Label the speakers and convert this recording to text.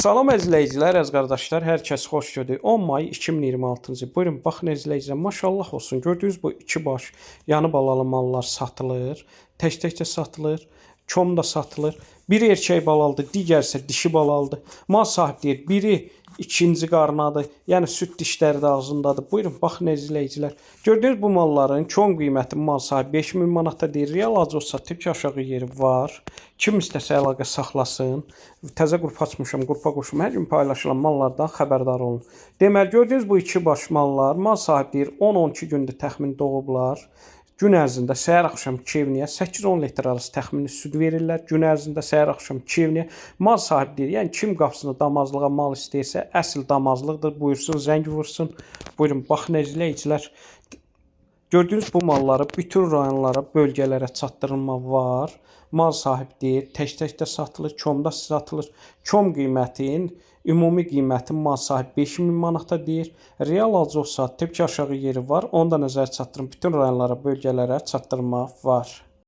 Speaker 1: Salam əzizləyicilər, əziz qardaşlar, hər kəs xoş gördük. 10 may 2026-cı il. Buyurun, baxın əzizləyicilər, maşallah olsun. Gördüyünüz bu iki baş yanı balalı mallar satılır. Tək-tək də satılır, kom da satılır. Biri erkək balalıdır, digəri isə dişi balalıdır. Mal sahibi deyir, biri ikinci qarnadır. Yəni süd dişləri də ağzındadır. Buyurun, baxın əzizləyicilər. Gördüyünüz bu malların kom qiyməti mal sahibi 5000 manata deyir. Real alıcı olsa tək aşağı yeri var. Kim istəsə əlaqə saxlasın. Təzə qrup açmışam, qrupa qoşum. Hər gün paylaşılan mallardan xəbərdar olun. Deməli, gördüyünüz bu iki baş mallar mal sahibi deyir 10-12 gündür təxmin doğublar. Gün ərzində səhər axşam kevniyə 8-10 litr arası təxmini süd verirlər. Gün ərzində səhər axşam kevniyə mal sahibi deyir. Yəni kim qapısını damazlığa mal istəyirsə, əsl damazlıqdır. Buyursun, zəng vursun. Buyurun, baxın izləyicilər. Gördüyünüz bu malları bütün rayonlara, bölgələrə çatdırılma var. Mal sahibi deyir, tək-tək də satılır, komda satılır. Kom qiymətin, ümumi qiymətin mal sahibi 5000 manata deyir. Real alıcı olsa tək aşağı yeri var. Onu da nəzərə çatdırın. Bütün rayonlara, bölgələrə çatdırma var.